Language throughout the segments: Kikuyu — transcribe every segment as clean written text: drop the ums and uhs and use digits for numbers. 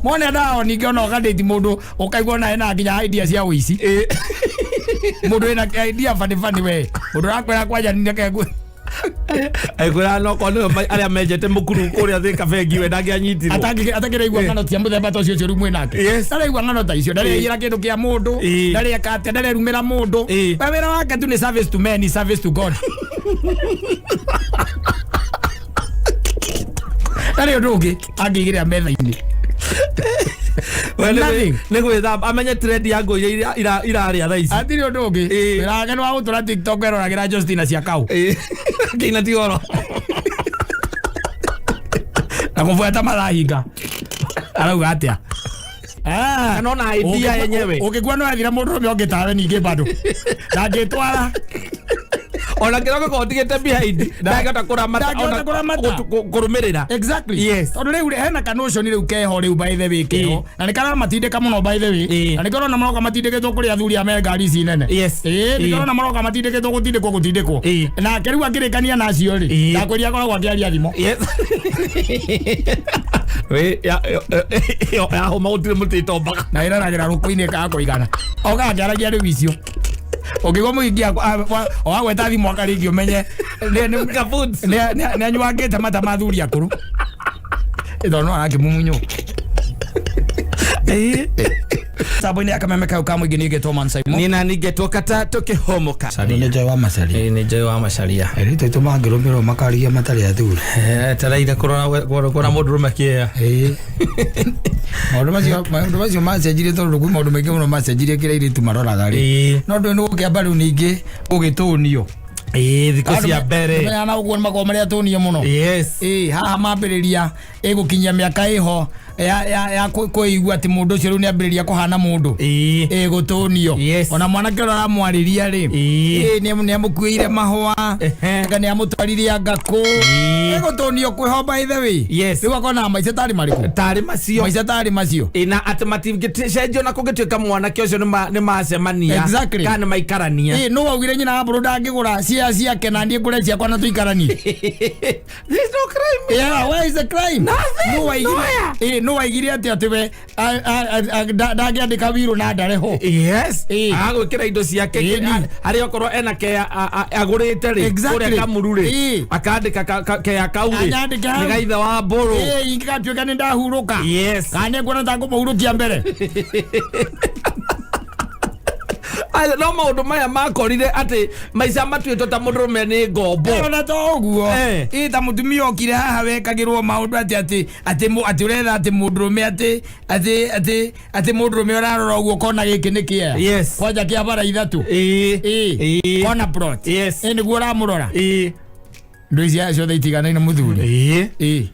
Mone ndao ningĩ ona ũkandĩti mũndũ ũkaigua ona ena nginya idea cia ũici. Mũndũ wĩna idea funny funny we. Mũndũ ũrakwĩra kwanja nĩ kengu. Aikwĩra no korwo nĩwe arĩa menjete mũkuru kũrĩa Thika bengi we ndangĩanyitirwo. Atakĩraigua ng'ano cia mũthemba ta ũcio ũcio rĩu mwĩ nake. Yes. Ndaraigua ng'ano ta icio, ndareyĩra kĩndũ kĩa mũndũ, ndareka atĩa, ndarerumĩra mũndũ. We wĩra wake tu nĩ service to men, service to God. Ndarĩ ũndũ ũngĩ angĩigĩrĩra metha-inĩ. We Nothing. nĩ gwĩthamba amenye trend ya ngũ iria irarĩa thaa ici. Hatirĩ ũndũ ũngĩ. Wĩra wake nĩ wa gũtũra TikTok eroragĩra Justina cia kau. Kĩina ti oro. Na kũbuata mathahinga. Arauga atĩa? Ah. Kana ona idea yenyewe. Ũngĩkua no ethire mũndũrũme ũngĩ tawe ningĩ bado. Ndangĩtwara. Ona kĩrĩa ũngĩkorwo ũtigĩte behind ndangĩhota kũramata Ndangĩhota ona kũramata. kũrũmĩrĩra. Exactly. Yes. Tondũ rĩu rĩ, hena kanotion rĩu keho rĩu by the way keho. Na nĩ karamatindĩka mũno by the way. Na nĩkĩo ũrona maroka matindĩkĩtwo kũrĩ athuri a me ngari ici nene. Yes. Ĩĩ, nĩkĩo ũrona maroka matindĩkĩtwo gũtindĩkwo gũtindĩkwo. Nake rĩu akĩrĩkania na acio rĩ, ndakwĩria akoragwo akĩaria thimũ. Yes. We ya ya ya homa gũtirĩ mũtĩ ĩtombaga. Na ĩraragĩra rũkũ-inĩ ĩkaga kũigana. Oka akĩaragia rĩu icio. Ũngĩigua mũhingi wagweta thimũ akarĩngi ũmenye Kaboots. nĩ anyuangĩte mata ma athuri akũrũ. Tondũ no arakĩmumunywo. Tambo-inĩ ya kameme kau ka mũingĩ ningĩ Thomas Simon. Nina ningetwo kata tũkĩhomoka. Nĩ Joy wa Macharia. Ĩĩ, nĩ Joy wa Macharia. Airĩtu aitũ mangĩrũmĩrwo makarigia matarĩ athuri. Etereire kũrora kuona mũndũrũme kĩea. Ĩĩ. Maũndũ macio macenjirie tondũ kwĩ maũndũ maingĩ mũno macenjirie kĩrĩa airĩtu maroraga rĩ. No ndũĩ nĩ gũkĩamba rĩu ningĩ gũgĩtũnio. Ĩĩ, thikũ cia mbere. Menyana ũguo nĩ makoragwo marĩ atũnie mũno. Yes. Ĩĩ, haha mambĩrĩria ĩgũkinyia mĩaka ĩho ya kwĩigua atĩ mũndũ ũcio rĩu nĩ ambĩrĩria kũhana mũndũ. Ĩĩ. Ĩgũtũnio. Yes. Ona mwanake ũrĩa ũramwarĩria rĩ. Ĩĩ. Ĩĩ, nĩ amũkuĩire mahũa. Anga nĩ amũtwarire ngakũ. Ĩgũtũnio kwĩho by the way. Yes. Rĩu akona maica tarĩ marĩkũ? Tarĩ macio. Maica tarĩ macio. Ĩ, na atĩ matingĩcenjio na kũngĩtuĩka mwanake ũcio nĩ macemania Exactly. kana nĩ maikarania. Ĩĩ, nũ waugire nyina wa mbũrũ ndangĩgũra cia ciake na niĩ ngũre ciakwa na tũikaranie? There is no crime. Yeah, where is the crime? Nothing. Nũ waigire Nowhere. Ĩĩ, nũ waigire atĩ we ndangĩandĩka wirũ na ndare ho? Yes. Ĩĩ. Agagwĩkĩra indo ciake Ĩĩ, ni. harĩa okorwo ena kea agũrĩte rĩ Exactly. kũrĩa Kamuru rĩ Ĩĩ. akandĩka kea kau rĩ Anyandĩke hau. nĩ ga ithe wa mbũrũ. Ĩĩ, ingĩgatuĩka nĩ ndahurũka. Yes. Kana nĩ nguona ta ngũmũhurũkia mbere. Aya, no maũndũ maya makorire atĩ maica matuĩtwo ta mũndũrũme nĩ ngombo. Ona to ũguo. Ĩĩ, ta mũtumia okire haha wekagĩrwo maũndũ atĩ ũretha atĩ mũndũrũme atĩ mũndũrũme ũrarora ũguo ũkona gĩkĩ nĩ kĩea. Yes. Kwanja kĩa bara ithatũ. Ĩĩ. Ĩĩ. Ĩĩ. Kona plot. Yes. Ĩĩ, nĩguo ũramũrora. Ĩĩ. Ndũ ici ciothe itiganaine mũthuri. Ĩĩ. Ĩĩ.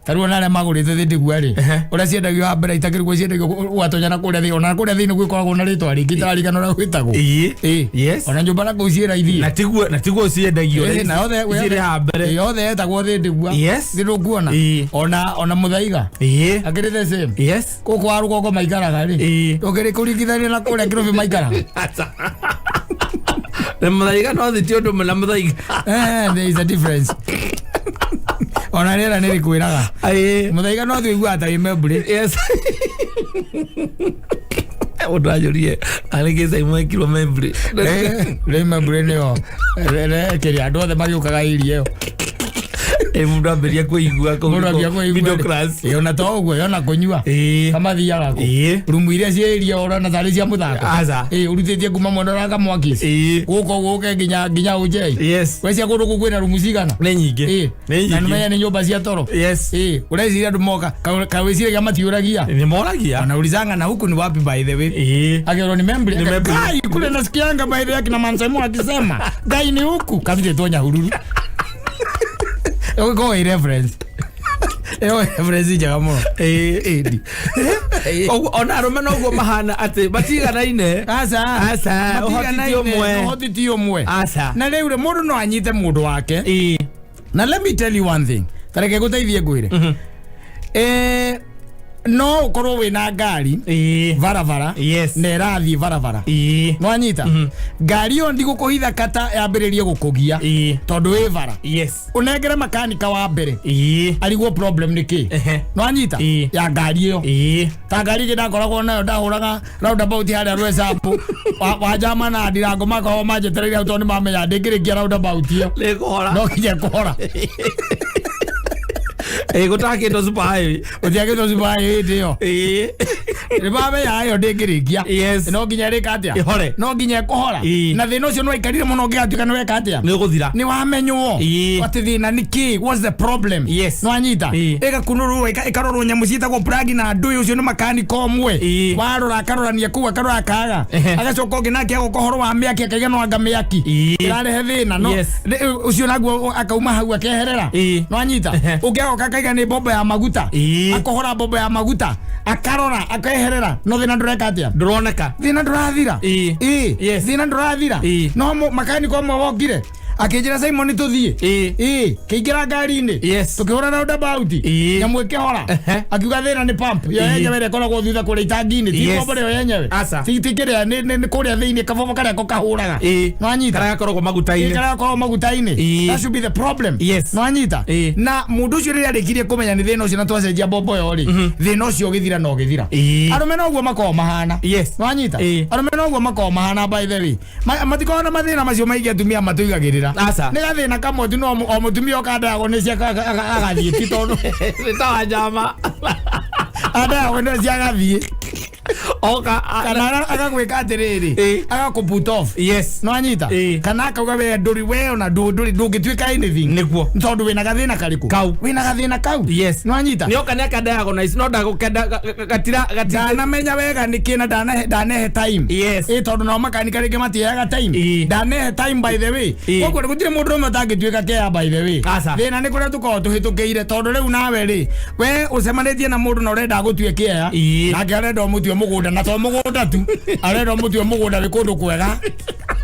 Ta rĩu ona arĩa magũrĩte thĩ ndĩgua rĩ, ũrĩa ciendagio haha mbere itakĩrĩ ciendagio gwatonya na kũrĩa thĩ, ona kũrĩa thĩinĩ gwĩkoragwo na rĩtwa rĩngĩ itararigana ũrĩa gwĩtagwo. Ĩĩ. Ĩĩ. Yes. Ona nyũmba na kũu ciĩ raithi. Na tiguo ciendagio. Ĩĩ, na yothe cirĩ haha mbere. Ĩĩ, yothe yetagwo thĩ ndĩgua. Yes. Thĩ ndũkuona. Ĩĩ. Ona mũthaiga. Ĩĩ. Akĩrĩ the same. Yes. Gũkũ wa rũgongo maikaraga rĩ. Ĩĩ. Ndũngĩrĩ kũringithania na kũrĩa Kĩrũbi maikaraga. Na mũthaiga no thĩ ti ũndũ ũmwe na mũthaiga. There is a difference. Ona rĩera nĩ rĩkwĩraga. Ĩĩ. Mũthaiga no thiĩ ũiguaga ta wĩ Membry. Yes. Mũndũ anjũrie arĩ kĩ Simon ekirwo Membry. Rĩ Membry nĩyo kĩrĩa andũ othe magĩũkaga area ĩyo. Ĩ, mũndũ ambĩrĩria kwĩigua kũu Mũndũ ambia kwĩigua middle rĩ. class. Ĩ, ona to ũguo yona kũnyua. Ĩĩ. Kamathiaga kũ. Ĩĩ. Rumu iria ciĩ area ũrona tarĩ cia mũthako. Aca. Ĩ, ũrutĩtie kuma mwena ũrĩa kamwaki. Ĩĩ. Gũka ũguo ũke nginya ũnjei. Yes. Wecia kũndũ kũu kwĩna rumu cigana? Nĩ nyingĩ. Ĩ. Nĩ Na nyingĩ. nĩmenya nĩ nyũmba cia toro. Yes. Ĩ, ũreciria andũ moka kawĩciragia matiũragia. Nĩ moragia. Wanaulizanga na huku ni wapi by the way. Ĩĩ. Akero ni Membry. Ni Membry. Gai kule nasikianga by the way akina Mansemo akisema Gai ni huku kabisa Nyahururu. Ĩyo ĩ reference. Ĩyo reference njega mũno. Ĩĩ. Ĩndi. Ũguo, ona arũme noguo mahana atĩ matiganaine. Aca. Aca, ũhoti ti ũmwe. Ũhoti ti ũmwe. Aca. Na rĩu rĩ mũndũ no anyite mũndũ wake. Ĩĩ. Na let me tell you one thing. Tareke ngũteithie ngwĩre. No ũkorwo wĩna ngari barabara na ĩrathiĩ barabara, nwanyita ngari ĩyo ndigũkũhitha kata yambĩrĩrie gũkũgia tondũ wĩ bara, ũnengere makanika wa mbere arigwo problem nĩ kĩ, nwanyita ya ngari ĩyo. Ta ngari ĩngĩ ndakoragwo nayo, ndahũraga roundabout harĩa Rwesambu, wa njama na ndirango makoragwo manjetereire hau tondũ nĩmamenya ndĩngĩrĩkia roundabout ĩyo Nĩ kũhora. No nginya kũhora. Gũtakĩtwo super highway. Ũtiagĩtwo super hĩndĩ ĩyo, nĩmamenya ĩyo ndĩngĩrĩkia. No nginya ĩrĩka atĩa? Ĩhore. No nginya ĩkũhora. Na thĩna ũcio nĩwaikarire mũno ũngĩgatuĩka nĩ weka atĩa? Nĩ ũgũthira. Nĩ wamenywo atĩ thĩna nĩ kĩ, what's the problem. Nwanyita ĩgakunũrwo, ĩkarorwo nyamũ ciĩtagwo plug na ndũĩ ũcio nĩ makanika ũmwe. Warora akarorania kũu, akarora akaga. Agacoka ũngĩ nake agoka ũhoro wa mĩaki, akaiga no anga mĩaki ĩrarehe thĩna no ũcio naguo akauma hau akeherera. Nwanyita ũngĩ agoka akaiga nĩ mbombo ya maguta, akohora mbombo ya maguta, akarora, akeherera, no thĩna ndũreka atĩa? Ndũroneka. Thĩna ndũrathira. Thĩna ndũrathira. No makanika ũmwe wokire akĩnjĩra, "Simon, tũthiĩ." Kĩingĩra ngari-inĩ, tũkĩhũra roundabout, nyamũ ĩkĩhora. Akiuga thĩna nĩ pump yo yenyewe ĩrĩa ĩkoragwo thutha kũrĩa itangi-inĩ, ti mbombo ĩyo yenyewe. Aca. Ti kĩrĩa, nĩ kũrĩa thĩinĩ kabobo karĩa ko kahũraga. Nwanyita? Karĩa gakoragwo maguta-inĩ. Karĩa gakoragwo maguta-inĩ. That should be the problem. Nwanyita? Na mũndũ ũcio rĩrĩa arĩkirie kũmenya nĩ thĩna ũcio na twacenjia mbombo ĩyo rĩ, thĩna ũcio ũgĩthira na ũgĩthira. Arũme noguo makoragwo mahana. Nwanyita? Arũme noguo makoragwo mahana, by the way. Matikoragwo na mathĩna macio maingĩ atumia matũigagĩrĩra. Aca. Nĩ gathĩna kamwe tu, no o mũtumia ũkandayagwo nĩ cia agathiĩ, ti tondũ Nĩ ta wanyama. andayagwo nĩ cia agathiĩ. Oka Kana agagwĩka atĩrĩrĩ, agakũ put off. Nwanyita? Kana akauga we ndũrĩ, we ona ndũrĩ ndũngĩtuĩka anything. Nĩguo. Tondũ wĩna gathĩna karĩkũ? Kau. Wĩna gathĩna kau. Nwanyita? Nĩ oka nĩ akadiagnose no ndagũkenda gatira gatira. Ndanamenya wega nĩkĩ na ndanehe time. Ĩ tondũ nao makanika rĩngĩ matieaga time. Ndanehe time, by the way. Koguo gũtirĩ mũndũ ũmwe ũtangĩtuĩka kea, by the way. Aca. Thĩna nĩ kũrĩa tũkoragwo tũhĩtũkĩire, tondũ rĩu nawe rĩ, we ũcemanĩtie na mũndũ na ũrenda agũtue kĩea, nake arenda ũmũtue mũgũnda, na to mũgũnda tu, arenda ũmũtue mũgũnda wĩ kũndũ kwega.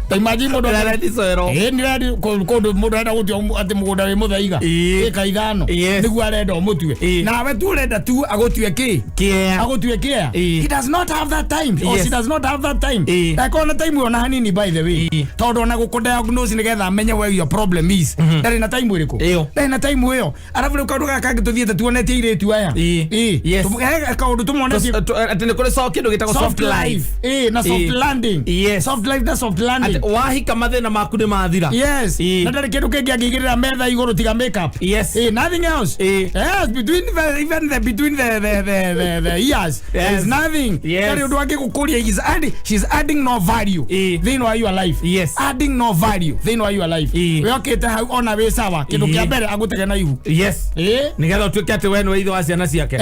Ta imagine mũndũ Ready soil. Ĩ nĩ ready kũndũ mũndũ arenda gũtua atĩ mũgũnda wĩ mũthaiga ĩka 5 nĩguo arenda ũmũtue. Nawe tu ũrenda tu agũtue kĩ? Kĩea. Agũtue kĩea. He does not have that time or she does not have that time. Ndakorwo na time ona hanini, by the way, tondũ ona gũkũ diagnose nĩgetha amenye where your problem is, ndarĩ na time ĩrĩkũ? Ĩyo. Ndarĩ na time ĩyo. Arabu rĩu kaũndũ gaka kangĩ tũthiĩte tuonetie airĩtu aya. He kaũndũ tũmonetie. Atĩ nĩ kũrĩ kĩndũ gĩtagwo soft life. Na soft landing. Soft life na soft landing. Atĩ wahika mathĩna maku nĩ mathira. Na ndarĩ kĩndũ kĩngĩ angĩigĩrĩra metha igũrũ tiga makeup. Nothing else. Yes, between the, even the between the ears, there's nothing. Ndarĩ ũndũ angĩgũkũria. She's adding no value thĩinĩ wa your life. Adding no value thĩinĩ wa your life. Wĩokĩte hau ona wĩ sawa, kĩndũ kĩa mbere agũtege na ihu. Nĩgetha ũtuĩke atĩ we nĩwe ithe wa ciana ciake.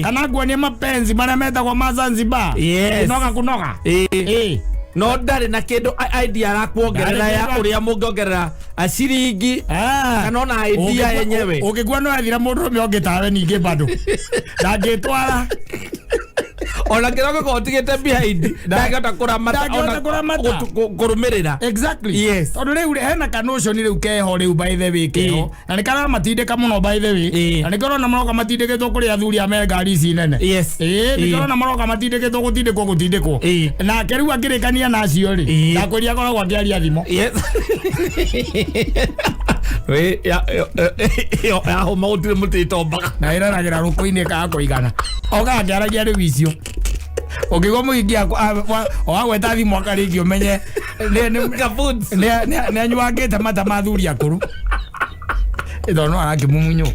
Kana nguonie mapenzi marĩa metagwo ma Zanzibar. Kunoga kunoga. No ndarĩ na kĩndũ idea arakuongerera ya Ndarĩ. ũrĩa mũngĩongerera ciringi kana ona idea yenyewe. Ũngĩkua no ethira mũndũrũme ũngĩ tawe ningĩ bado ndangĩtwara. Ona kĩrĩa ũngĩkorwo ũtigĩte behind ndangĩhota kũramata. Ndangĩhota Ona kũramata. Kũrũmĩrĩra. Tondũ rĩu rĩ, hena kanotion rĩu keho rĩu, by the way, keho na nĩ karamatindĩka mũno, by the way. Na nĩ kĩrona maroka matindĩkĩtwo kũrĩ athuri a me ngari ici nene. Nĩ kĩrona maroka matindĩkĩtwo gũtindĩkwo gũtindĩkwo. Nake rĩu akĩrĩkania na acio rĩ, ndakwĩria akoragwo akĩaria thimũ. We ya yahũma gũtirĩ mũtĩ ĩtombaga. Na ĩraragĩra rũkũ-inĩ kaga kũigana oka akĩaragia rĩu icio ũngĩigua mũhingi wagweta thimũ akarĩngĩ ũmenye Kabuts. nĩ anyuangĩte mata ma athuri akũrũ tondũ no arakĩmumunywo.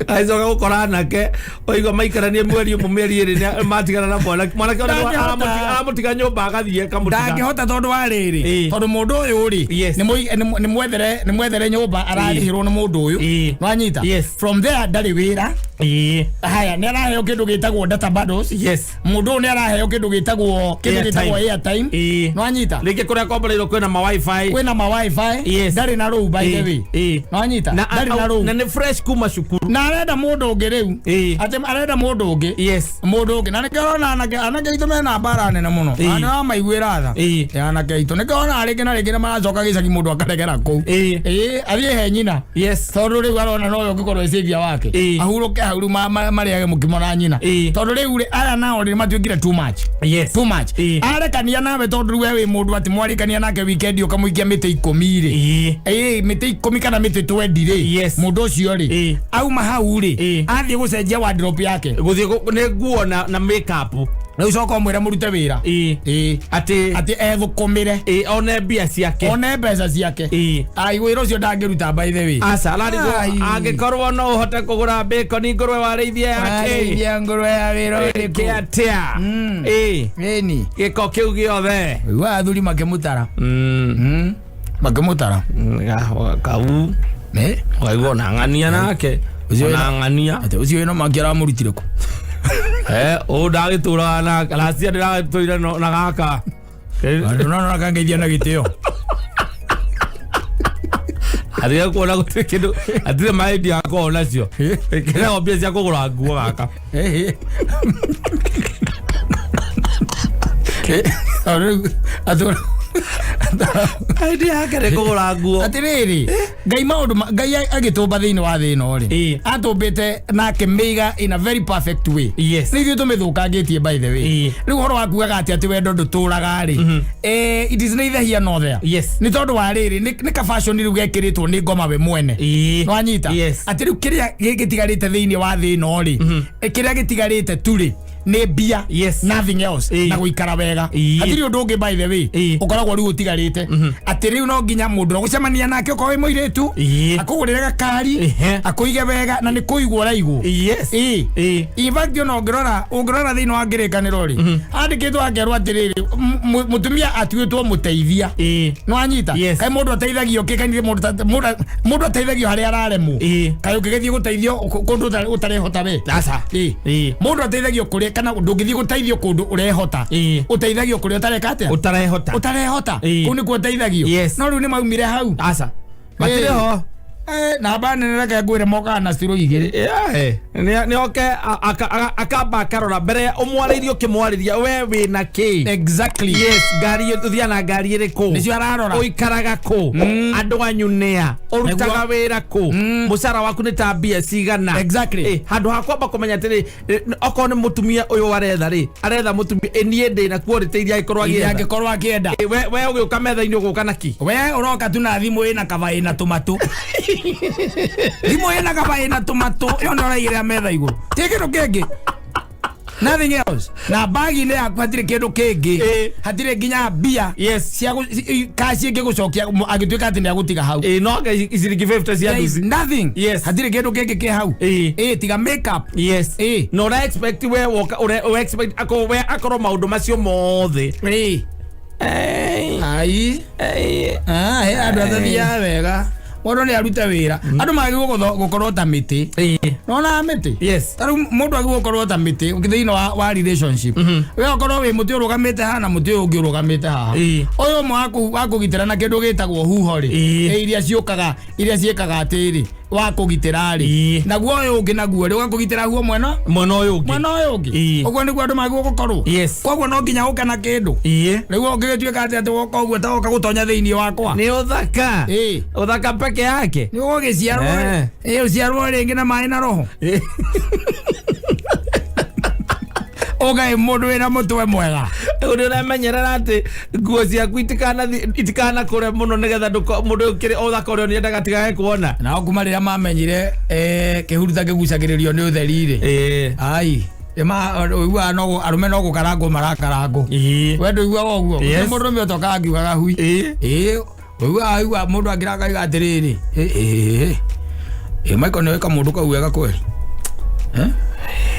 Agĩcoka gũkora anake oigua maikaranie mweri ũmwe, mĩeri 2 matigana na mwanake, mwanake ona Ndangĩhota. aramũtiga nyũmba agathiĩ akamũtiga. Ndangĩhota tondũ wa rĩrĩ, tondũ mũndũ ũyũ rĩ, nĩ mwethere nyũmba, ararĩhĩrwo nĩ mũndũ ũyũ. Nwanyita? From there ndarĩ wĩra. Haya, nĩ araheo kĩndũ gĩtagwo data bundles. Mũndũ ũyũ nĩ araheo kĩndũ gĩtagwo airtime. Nwanyita? Rĩngĩ kũrĩa komboreirwo kwĩna ma wifi. Kwĩna ma wifi. Ndarĩ na rũu, by the way. Nwanyita? Ndarĩ na rũu. Na nĩ fresh kuma cukuru. Na arenda mũndũ ũngĩ rĩu. Atĩ arenda mũndũ ũngĩ. Mũndũ ũngĩ, na nĩkĩo ũrona anake aitũ mena mbara nene mũno. Na nĩwamaiguĩra tha. Anake aitũ nĩkĩo ũrona rĩngĩ na rĩngĩ nĩ maracoka gĩcagi, mũndũ akaregera kũu. Athiĩ he nyina. Tondũ rĩu arona nowe ũngĩkorwo ĩcĩvia wake. Ahurũke hau rĩu marĩage mũkimo na nyina. Tondũ rĩu rĩ, aya nao rĩ matuĩkire too much. Too much. Arekania nawe tondũ rĩu we wĩ mũndũ atĩ mwarĩkania nake weekend ũkamũikia mĩtĩ 10 rĩ. Mĩtĩ 10 kana mĩtĩ 20 rĩ. Mũndũ ũcio rĩ, auma hau rĩ, athiĩ gũcenjia wardrobe yake. Gũthiĩ nĩ nguo na make up. Rĩu coka ũmwĩre mũrute wĩra. Atĩ Atĩ ethũkũmĩre. One mbia ciake. One mbeca ciake. Ai, wĩra ũcio ndangĩruta, by the way. Aca ararigwo. Ai. Angĩkorwo no ũhote kũgũra bacon, ngũrwe warĩithia yake. Warĩithia ngũrwe ya wĩra ũrĩkũ? Ĩke atĩa? Ĩni. Gĩko kĩu gĩothe. Ũigua athuri makĩmũtara. Makĩmũtara. Kau ũkaigua ona ng'ania nake. Ũcio Ona ng'ania. Atĩ ũcio wĩna maki aramũrutire kũ? Ũũ ndagĩtũraga na lacia ndĩragĩtũire na gaka. Andũ no kangeithia na gĩtĩo. Atige kuona gũtirĩ kĩndũ, atirĩ maindi akorwo nacio, ĩkĩragwo mbia cia kũgũra nguo gaka. Tondũ rĩu Aindi yake nĩ kũgũra nguo. Atĩrĩrĩ, Ngai maũndũ Ngai agĩtũmba thĩinĩ wa thĩ ĩno rĩ, atũmbĩte na akĩmĩiga in a very perfect way. Nĩ ithuĩ tũmĩthũkangĩtie, by the way. Rĩu ũhoro wa kugaga atĩ wendo ndũtũraga rĩ, it is neither here nor there. Nĩ tondũ wa rĩrĩ, nĩ ka fashion rĩu gekĩrĩtwo nĩ ngoma we mwene. Nwanyita? Atĩ rĩu kĩrĩa gĩtigarĩte thĩinĩ wa thĩ ĩno rĩ, kĩrĩa gĩtigarĩte tu rĩ, nĩ mbia. Nothing else. Na gũikara wega. Hatirĩ ũndũ ũngĩ, by the way, ũkoragwo rĩu ũtigarĩte, atĩ rĩu no nginya mũndũ na gũcemania nake okorwo wĩ mũirĩtu, akũgũrĩre gakari, akũige wega, na nĩ kũigwo ũraigwo. In fact, ona ũngĩrora thĩinĩ wa ngĩrĩkanĩro rĩ, andĩkĩtwo akerwo atĩrĩrĩ, mũtumia atuĩtwo mũteithia. Nĩwanyita? Yes. Kaĩ mũndũ ateithagio kĩ? Kaĩ mũndũ ateithagio harĩa araremwo? Kaĩ ũngĩgĩthiĩ gũteithio kũndũ ũtarehota we? Aca. Mũndũ ateithagio kũrĩa, kana ndũngĩthiĩ gũteithio kũndũ ũrehota. Ũteithagio kũrĩa ũtareka atĩa? Ũtarehota. Ũtarehota. Kũu nĩkuo ũteithagio. No rĩu nĩ maumire hau. Aca, matirĩ ho. Namba nene, reke ngwĩre, mokaga na ciro igĩrĩ. Nĩ oke akamba akarora mbere ũmwarĩirie, ũkĩmwarĩria we wĩna kĩ. Exactly. Yes, ngari ũthiaga na ngari ĩrĩkũ? Nĩcio ararora. Ũikaraga kũ? Andũ anyu nĩa? Ũrutaga Nĩguo. wĩra kũ? Mũcara waku nĩ ta mbia cigana? Handũ ha kwamba kũmenya atĩrĩ, okorwo nĩ mũtumia ũyũ aretha rĩ, aretha mũtumia, niĩ ndĩ na quality iria angĩkorwo Iria agĩetha. Angĩkorwo akĩenda. We ũgĩũka metha-inĩ ũgũka na ki? We ũroka tu na thimũ ĩna kaba ĩna tũmatũ, thimũ ĩna kaba ĩna tũmatũ, ĩyo nĩ ũraigĩrĩra metha igũrũ, ti kĩndũ kĩngĩ, nothing else. Na bagi-inĩ yaku hatirĩ kĩndũ kĩngĩ. Hatirĩ nginya mbia cia cash ĩngĩgũcokia angĩtuĩka atĩ nĩ agũtiga hau. No anga ciringi 50 cia There is nduthi. nothing. Hatirĩ kĩndũ kĩngĩ kĩ hau. Tiga makeup. Na ũra expect we woka ũra expect akorwo we akorwo maũndũ macio mothe. Ai. Ah, he andũ atathiaga wega, mũndũ nĩ arute wĩra, andũ magĩrĩirwo gũkorwo ta mĩtĩ. Nona mĩtĩ? Ta rĩu mũndũ agĩrĩirwo gũkorwo ta mĩtĩ thĩinĩ wa relationship. We ũkorwo wĩ mũtĩ ũrũgamĩte haha na mũtĩ ũyũ ũngĩ ũrũgamĩte haha. Ũyũ ũmwe wa kũgitĩra na kĩndũ gĩtagwo huho rĩ, iria ciũkaga, iria ciĩkaga atĩrĩ, wa kũgitĩra rĩ, naguo ũyũ ũngĩ naguo rĩ, ũgakũgitĩra huo mwena Mwena ũyũ ũngĩ. Mwena ũyũ ũngĩ. Ũguo nĩguo andũ magĩrĩirwo gũkorwo. Koguo no nginya ũke na kĩndũ. Rĩu ũngĩgĩtuĩka atĩ woka ũguo ta woka gũtonya thĩinĩ wakwa. Nĩ ũthaka. Ũthaka peke yake. Nĩ ũgũgĩciarwo. Ũciarwo rĩngĩ na maĩ na roho. Ũkaĩ mũndũ wĩna mũtwe mwega. Rĩu nĩ ũramenyerera atĩ nguo ciaku itikanakũre mũno nĩgetha mũndũ ũkĩrĩ ũthaka ũrĩa nĩendaga tigage kuona. Nao kuma rĩrĩa mamenyire kĩhuruta kĩgucagĩrĩrio nĩ ũtheri rĩ, ai, ũiguaga no arũme no gũkarangwo marakarangwo. We ndũiguaga ũguo? Mũndũ ũmwe ũtokaga akiugaga hui. Ũiguaga igua mũndũ akĩrakaiga atĩrĩrĩ, ĩ Michael, nĩ wĩka mũndũ kau wega kweli?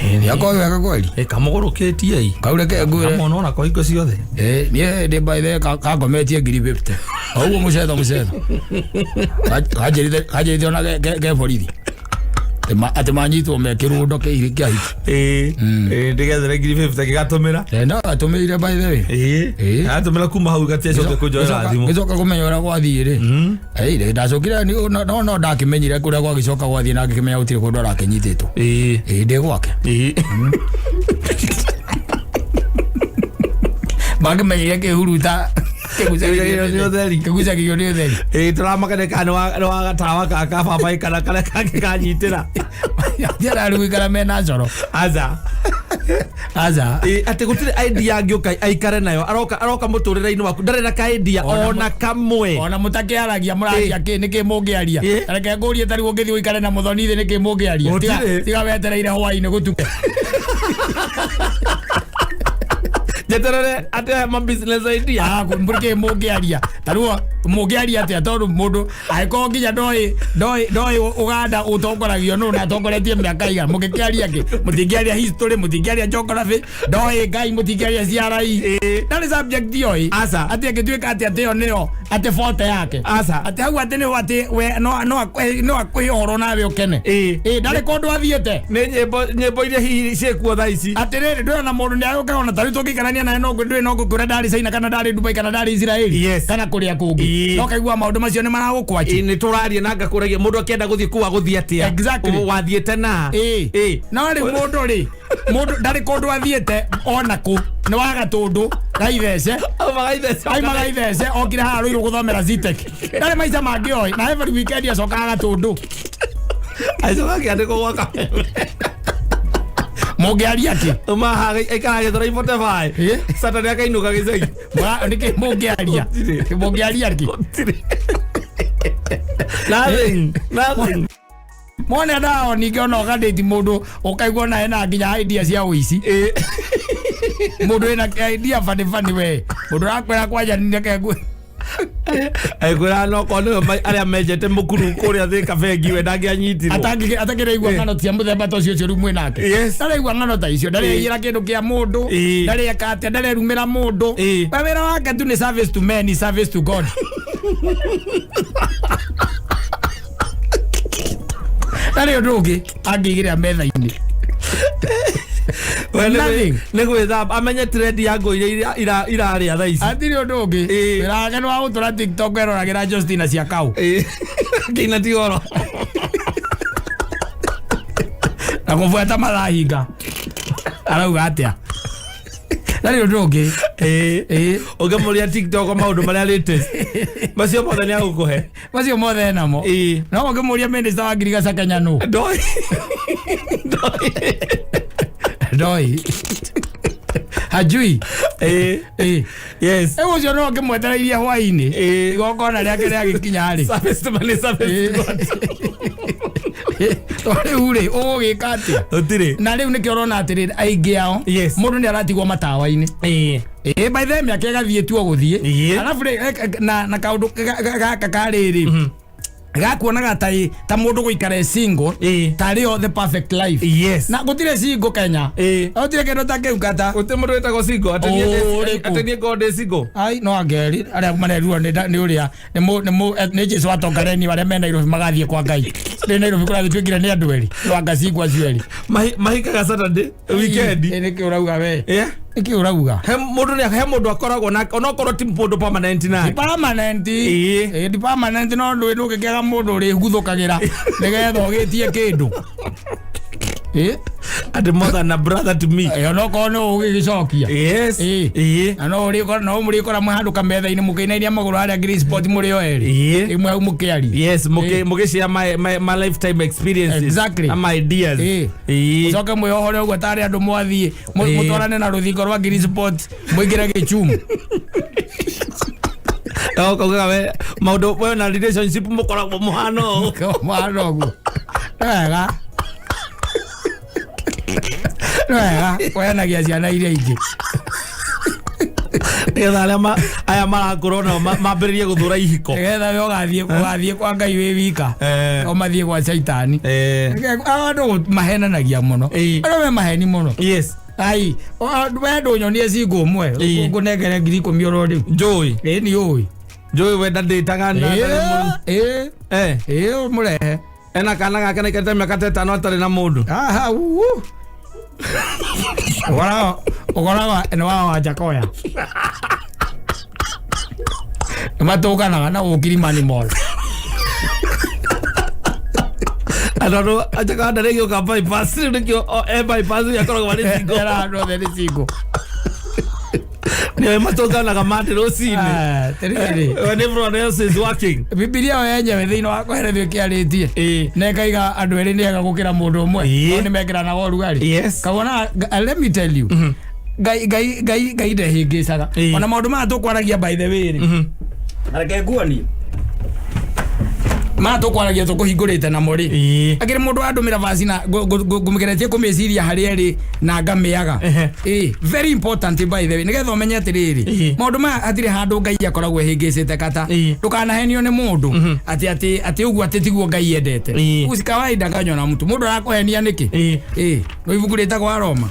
Nĩakorwo wega kweli. Kamũgũrũkĩtie i. Kau reke ngwĩre. Kamona ona kwa hingo ciothe. Niĩ ndĩ by the way kangometie 50,000 o ũguo mũcetho mũcetho, kanjĩrĩte ona ke borithi. Atĩ manyitwo me kĩrũndo kĩa hiki. Ĩĩ, ndĩgethere ngiri 50 gĩgatũmĩra. No atũmĩire, by the way. Ĩĩ, atũmĩra kuma hau gatiacoke kũnjoera thimũ. Gĩcoka kũmenya ũrĩa gwathiĩ rĩ, ĩĩ, ndacokire no ndakĩmenyire kũrĩa gwagĩcoka gwathiĩ na ngĩkĩmenya gũtirĩ kũndũ arakĩnyitĩtwo. Ĩĩ, ndĩ gwake. Mangĩmenyire kĩhuruta. Kĩgucagĩrio nĩ ũtheri. Kĩgucagĩrio nĩ ũtheri. Ĩĩ, tũramakane kana nĩ wa gatawa ka baba kana karĩa kangĩ kanyitĩra. Ndiararĩ gũikara mena coro. Aca. Aca. Ĩĩ, atĩ gũtirĩ idea angĩũka aikare nayo, aroka mũtũrĩre-inĩ waku ndarĩ na ka idea ona kamwe. Ona mũtakĩaragia mũraria kĩ nĩkĩ mũngĩaria? Reke ngũrie, tarĩu ũngĩthiĩ ũikare na mũthoni thĩ, nĩkĩ mũngĩaria? Gũtirĩ. Tiga wetereire hwaĩ-inĩ gũtuke. Njeterere atĩ ma business idea. Ah, nĩkĩ mũngĩaria? Tarĩu mũngĩaria atĩa, tondũ mũndũ angĩkorwo nginya ndoĩ Uganda ũtongoragio nũ na atongoretie mĩaka igana, mũngĩkĩaria kĩ? Mũtingĩaria history, mũtingĩaria geography, ndoĩ Ngai, mũtingĩaria CRE, ndarĩ subject yoĩ. Aca. Atĩ ĩngĩtuĩka atĩ ĩyo nĩyo atĩ forte yake. Aca. Atĩ hau atĩ nĩho atĩ we no akũhe ũhoro nawe ũkene. Ĩĩ, ndarĩ kũndũ athiĩte. Nĩ nyĩmbo iria hihi ciĩkuo thaa ici. Atĩrĩrĩ, ndũrona mũndũ nĩ agũkaga ona tarĩu tũngĩikarania nawe no ndũĩ no ngũkwĩra ndarĩ China kana ndarĩ Dubai kana ndarĩ Israeli kana kũrĩa kũngĩ, no kaigua maũndũ macio nĩ maragũkwachi. Ĩĩ, nĩ tũraria na ngakũragia mũndũ akĩenda gũthiĩ kũu agũthiĩ atĩa? Wathiĩte na No rĩu mũndũ rĩ, mũndũ ndarĩ kũndũ athiĩte ona kũ, nĩ waga tũndũ gaithece. Aumaga ithece. Aimaga ithece, okire haha Rũirũ gũthomera Zetech, ndarĩ maica mangĩ oĩ, na every weekend acokaga Gatũndũ. Acoka akĩandĩkwo gwaka. Mũngĩaria kĩ? Umaha aikara Gĩthũrai 45. Saturday akainũka gĩcagi. Nĩkĩ mũngĩaria? Gũtirĩ. Mũngĩaria kĩ? Gũtirĩ. Nothing, nothing. Mone ndao ningĩ ona ũgandĩti mũndũ ũkaigua ona ena nginya idea cia ũici. Mũndũ wĩna idea funny funny, we mũndũ ũrakwĩra kwanja nĩke. Aikwĩra no korwo nĩwe arĩa menjete mũkuru kũrĩa Thika bengi we ndangĩanyitirwo. Atakĩraigua ng'ano cia mũthemba ta ũcio rĩu mwĩ nake. Ndaraigua ng'ano ta icio, ndarĩiyĩra kĩndũ kĩa mũndũ, ndarĩeka atĩa, ndarerumĩra mũndũ. We wĩra wake tu nĩ service to men, service to God, ndarĩ ũndũ ũngĩ angĩigĩrĩra metha-inĩ. We Nothing. Nĩ gwĩthamba amenye trend ya ngũ iria irarĩa thaa ici. Hatirĩ ũndũ ũngĩ. Wĩra wake nĩ wa gũtũra TikTok eroragĩra Justina cia kau. Kĩina ti oro. Na kũbuata mathahinga arauga atĩa, ndarĩ ũndũ ũngĩ. Ũngĩmũria TikTok maũndũ marĩa latest, macio mothe nĩ agũkũhe. Macio mothe namo. No ũngĩmũria minister wa ngirigaca Kenya nũ? Ndoi. Ndoi. Ndoi, hajui. Rĩu ũcio no ũngĩmwetereirie hwaĩ-inĩ, igongona rĩake rĩagĩkinya rĩ. Service to money, service to God. To rĩu rĩ, ũgũgĩka atĩa? Gũtirĩ. Na rĩu nĩkĩo ũrona atĩrĩrĩ, aingĩ ao mũndũ nĩ aratigwo matawa-inĩ. Ĩĩ, by the way, mĩaka ĩgathiĩ tu o gũthiĩ. Arabu rĩ, na kaũndũ gaka karĩrĩ gakuonaga ta mũndũ gũikara e single tarĩ o the perfect life. Na gũtirĩ single Kenya. Gũtirĩ kĩndũ ta kĩu kata. Gũtirĩ mũndũ wĩtagwo single atĩ Ũrĩkũ? Atĩ niĩ ngorwo ndĩ single. Ai, no angeri arĩa marerirwo nĩ ũrĩa nĩ Jesu atongareni arĩa me Nairobi magathiĩ kwa Ngai. Nĩ Nairobi kũragĩtuĩkire nĩ andũ erĩ, no anga cingwa acio erĩ. Mahikaga Saturday weekend. Ĩ, nĩkĩ ũrauga we? Nĩkĩ ũrauga? He mũndũ nĩ he mũndũ akoragwo na onokorwo ti mũndũ permanent nake. Permanent. Ĩ, ti permanent, no ndũĩ ndũngĩkĩaga mũndũ ũrĩguthũkagĩra nĩgetha ũgĩtie kĩndũ. Ĩ. Atĩ more than a brother to me. Ĩ, onokorwo nĩ ũgĩgĩcokia. Na no ũrĩkora no mũrĩkora mwĩ handũ kametha-inĩ mũkĩinainia magũrũ harĩa Green Spot mũrĩ o erĩ. Ĩmwe hau mũkĩaria. Yes, mũgĩshare my lifetime experiences na my ideas. Mũcoke mwĩohore ũguo tarĩ andũ mwathiĩ mũtwarane na rũthingo rwa Green Spot mũingĩre gĩchumu. No kaugaga we maũndũ we na relationship mũkoragwo mũhana ũũ. Mwana ũguo nĩ wega, nĩ wega kũheanagia ciana iria ingĩ. Nĩgetha arĩa aya marakũra onao mambĩrĩrie gũthũra ihiko. Nĩgetha we ũgathiĩ kwa Ngai wĩ wika, o mathiĩ gwa caitani. Andũ mahenanagia mũno. Andũ me maheni mũno. Ai, we ndũnyonie cingo ũmwe ngũnengere 10,000 oro rĩu. Njũĩ. Ĩ, nĩ ũĩ. Njũĩ we ndandĩtaga na Ĩ. Ĩ, ũmũrehe. Ena kana gake naikarĩte mĩaka ta ĩtano atarĩ na mũndũ. Aha, uu. Ũkoraga ũkoraga nĩ wa Wanjakoya. Nĩ matũnganaga na gũkũ Kilimani Mall. Tondũ Anjakoya ndarĩ gĩũka bypass, rĩu nĩkĩo e bypass rĩu akoragwo arĩ single. Era andũ othe nĩ single. Nĩoĩ matũnganaga Monday rũcinĩ. Ah, tĩrĩrĩ. When everyone else is working. Bibilia yo yenyewe thĩinĩ wa kũherethio ĩkĩarĩtie na ĩkaiga andũ erĩ nĩ ega gũkĩra mũndũ ũmwe no nĩ mekĩranaga ũrugarĩ. Kawona, let me tell you, Ngai Ngai Ngai Ngai ndehĩngĩcaga. Ona maũndũ maya tũkwaragia, by the way rĩ, na reke nguonie maya tũkwaragia tũkũhingũrĩte namo rĩ, akĩrĩ mũndũ wandũmĩra vaci na ngũmĩgeretie kũmĩciria harĩa ĩrĩ na ngamĩaga. Ĩ very important, by the way, nĩgetha ũmenye atĩrĩrĩ, maũndũ maya hatirĩ handũ Ngai akoragwo ehĩngĩcĩte kata. Ndũkanahenio nĩ mũndũ atĩ atĩ atĩ ũguo atĩ tiguo Ngai endete. Usikawahi danganywa na mtu. Mũndũ arakũhenia nĩkĩ? Ĩ no ibuku rĩtagwo Aroma.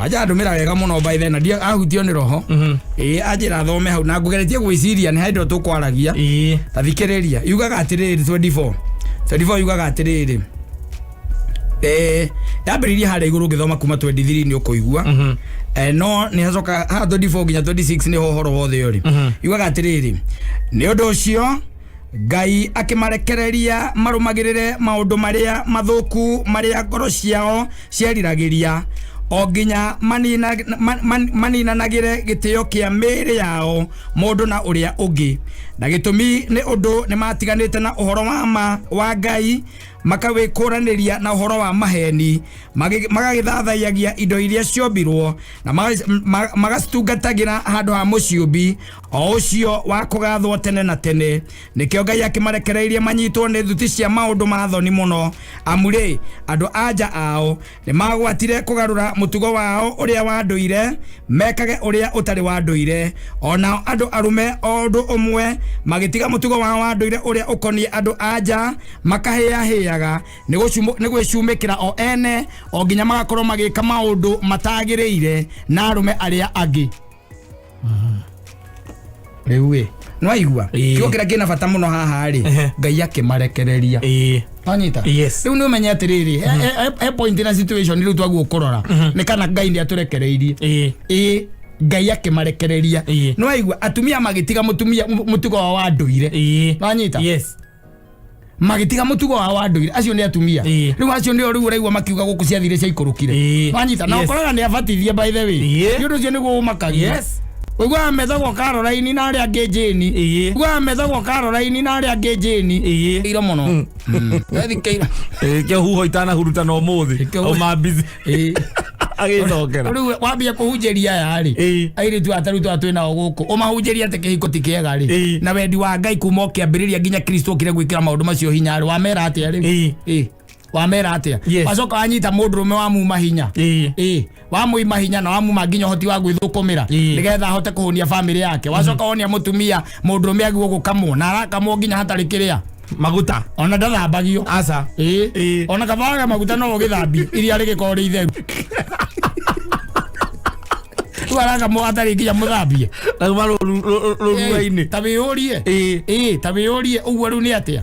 Aja andũmĩra wega mũno, by the way, na ndia ahutio nĩ roho. Ĩ anjĩra thome hau na ngũgeretie gwĩciria nĩ handũ tũkwaragia. Ta thikĩrĩria, yugaga atĩrĩrĩ, 24 24 yugaga atĩrĩrĩ, yambĩrĩirie harĩa igũrũ. Ũngĩthoma kuma 23 nĩ ũkũigua. No nĩ hacoka haha 24 nginya 26 nĩho ũhoro wothe ũrĩ. Yugaga atĩrĩrĩ, nĩ ũndũ ũcio Ngai akĩmarekereria marũmagĩrĩre maũndũ marĩa mathũku marĩa ngoro ciao cieriragĩria, o nginya maninanagĩre gĩtĩo kĩa mĩĩrĩ yao mũndũ na ũrĩa ũngĩ. Na gĩtũmi nĩ ũndũ nĩ matiganĩte na ũhoro wa ma wa Ngai, makawĩkũranĩria na ũhoro wa maheni, magagĩthathaiyagia indo iria ciombirwo na magacitungatagĩra handũ ha mũciũmbi, o ũcio wa kũgathwo tene na tene. Nĩkĩo Ngai akĩmarekereirie manyitwo nĩ thuti cia maũndũ ma thoni mũno, amu rĩ, andũ anja ao nĩ magwatire kũgarũra mũtugo wao ũrĩa wa ndũire mekage ũrĩa ũtarĩ wa ndũire. Onao andũ arũme o ũndũ ũmwe magĩtiga mũtugo wao wa ndũire ũrĩa ũkoniĩ andũ anja, makahĩahĩaga nĩ gwĩcumĩkĩra o ene, o nginya magakorwo magĩka maũndũ matagĩrĩire na arũme arĩa angĩ. Rĩu ĩ nĩwaigua kiugo kĩrĩa kĩna bata mũno haha rĩ, Ngai akĩmarekereria. Wanyita? Yes. Rĩu nĩ ũmenye atĩrĩrĩ, he point na situation rĩu twaguo kũrora nĩ kana Ngai nĩ atũrekereirie. Ĩ Ngai akĩmarekereria. Nĩwaigua, atumia magĩtiga mũtumia mũtugo wao wa ndũire. Wanyita? Yes. Magĩtiga mũtugo wao wa ndũire, acio nĩ atumia. Rĩu acio nĩo rĩu ũraigua makiuga gũkũ ciathire ciaikũrũkire. Wanyita? Na ũkoraga nĩ abatithie, by the way. Nĩ ũndũ ũcio nĩguo ũmakagia. Ũiguaga metagwo Caroline na arĩa angĩ Jane. Ũiguaga metagwo Caroline na arĩa angĩ Jane. Iro mũno. Wethikĩira. Kĩo huho itanahurutana ũmũthĩ. Auma busy. Agĩcokera. Rĩu wambia kũhunjĩria aya rĩ, airĩtu aya tarĩu tũrĩa twĩ nao gũkũ, ũmahunjĩrie atĩ kĩhiko ti kĩega rĩ, na wendi wa Ngai kuma ũkĩambĩrĩria nginya Kristo okire gwĩkĩra maũndũ macio hinya rĩ, wamera atĩa rĩu? Wamera atĩa? Wacoka wanyita mũndũrũme wamuma hinya. Ĩ wamũima hinya na wamuma nginya ũhoti wa gwĩthũkũmĩra nĩgetha ahote kũhũnia bamĩrĩ yake. Wacoka wonia mũtumia mũndũrũme agĩrĩirwo gũkamwo na arakamwo nginya hatarĩ kĩrĩa Maguta. Ona ndathambagio. Aca. Ona kabaga maguta no ũgĩthambie iria rĩgĩkorwo rĩ itheru, rĩu arakamwo hatarĩ nginya mũthambie. Nauma rũrua-inĩ. Ta wĩyũrie. Ta wĩyũrie ũguo rĩu nĩ atĩa?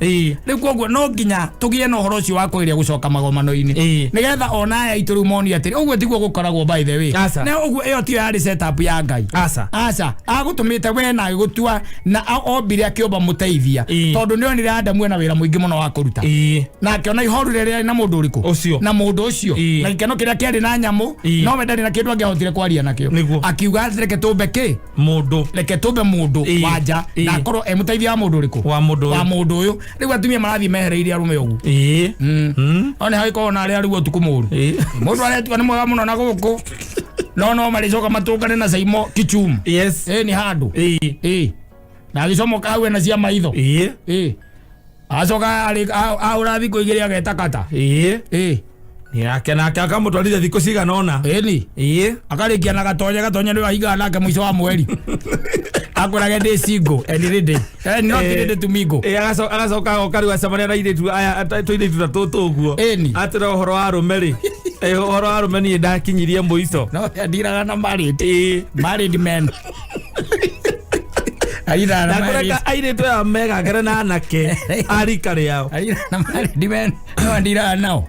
Rĩu koguo no nginya tũgĩe na ũhoro ũcio wa kwĩrĩa gũcoka magomano-inĩ, nĩgetha ona aya aitũ rĩu monio atĩrĩ, ũguo tiguo gũkoragwo, by the way. Aca. Na ũguo ĩyo tiyo yarĩ setup ya Ngai. Aca. Aca, agũtũmĩte we na agĩgũtua na ombire akĩũmba mũteithia, tondũ nĩ onire Adamu ena wĩra mũingĩ mũno wa kũruta, na akĩona ihoru rĩrĩa rĩarĩ na mũndũ ũrĩkũ? Ũcio. Na mũndũ ũcio. Na gĩkeno kĩrĩa kĩarĩ na nyamũ, no we ndarĩ na kĩndũ angĩahotire kwaria nakĩo. Akiuga atĩ reke tũmbe kĩ? Mũndũ. Reke tũmbe mũndũ wanja na akorwo e mũteithia wa mũndũ ũrĩkũ? Wa mũndũ Wa ũyũ. Mũndũ ũyũ. Rĩu atumia marathiĩ mehereirie arũme ũguo. No nĩ hagĩkorwo na arĩa rĩu ũtukũ mũru. Mũndũ aretua nĩ mwega mũno na gũkũ, no marĩcoka matũngane na Caimo Kichum. Ĩ nĩ handũ. Ĩ na agĩcomoka hau ena cia maitho. Ĩ acoka ahũra thikũ igĩrĩ ageta kata. Ĩ. Nake nake akamũtwarithia thikũ cigana ũna. Ĩni. Akarĩkia na Gatonye. Gatonye nĩwe ahingaga nake mũico wa mweri, akwĩrage ndĩ single and ready and not ready to mingle. Agacoka agoka rĩu acemania na airĩtu aya, tũirĩtu ta tũtũ ũguo. Atĩra ũhoro wa arũme rĩ, ũhoro wa arũme niĩ ndakinyirie mũico. No ndiraga na married married men. Aira na Ndakũreka airĩtu aya megangere na anake a rika rĩao. Aira na married men no ndira nao.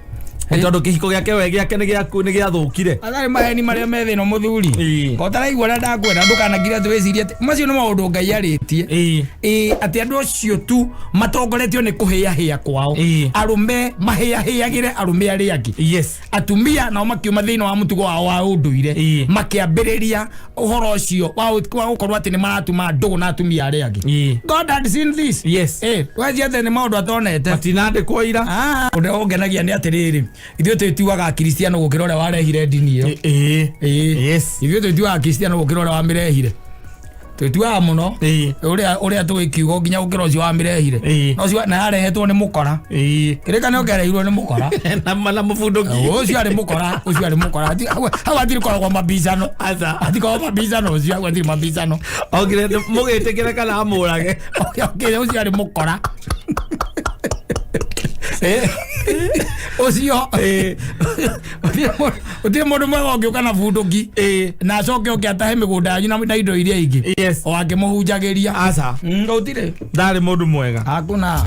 Nĩ tondũ kĩhiko gĩake we gĩake nĩ gĩaku nĩ gĩathũkire. Atarĩ maheni marĩa me thĩna mũthuri. Ĩĩ. Ko ũtaraigua ũrĩa ndakwĩra ndũkanakire atĩ wĩcirie atĩ macio nĩ maũndũ Ngai arĩtie. Ĩĩ. Ĩĩ, atĩ andũ acio tu matongoretio nĩ kũhĩahĩa kwao. Ĩĩ. Arũme mahĩahĩagĩre arũme arĩa angĩ. Yes. Atumia nao makiuma thĩinĩ wa mũtugo wao wa ũndũire. Ĩĩ. Makĩambĩrĩria ũhoro ũcio wa gũkorwo atĩ nĩ maratuma ndũgũ na atumia arĩa angĩ. Ĩĩ. God had seen this. Yes. Ĩĩ, weciria atĩ nĩ maũndũ atonete. Matinandĩkwo ira. Ah, ũrĩa ũngenagia nĩ atĩrĩrĩ, ithuĩ twĩtuaga akristiano gũkĩra ũrĩa warehire ndini ĩyo. Ĩĩ. Ĩĩ. Yes. Ithuĩ twĩtuaga akristiano gũkĩra ũrĩa wamĩrehire. Twĩtuaga mũno Ĩĩ. ũrĩa ũrĩa tũĩ kiugo nginya gũkĩra ũcio wamĩrehire. Ĩĩ. Na ũcio na yarehetwo nĩ mũkora. Ĩĩ. Kĩrĩkanĩro kĩarehirwo nĩ mũkora. Na mũbundũki. Ũcio arĩ mũkora, ũcio arĩ mũkora. Hau hatirĩ koragwo mabicano. Aca. Hatikoragwo mabicano ũcio, hau hatirĩ mabicano. Okire mũgĩtĩkĩre kana amũrage. Okay, ũcio arĩ mũkora. Ũcio ũtirĩ mũndũ mwega ũngĩũka na bunduki Ĩĩ. na acoke oke atahe mĩgũnda yanyu na indo iria ingĩ Yes. o akĩmũhunjagĩria. Aca. Gũtirĩ. Ndarĩ mũndũ mwega. Hakuna.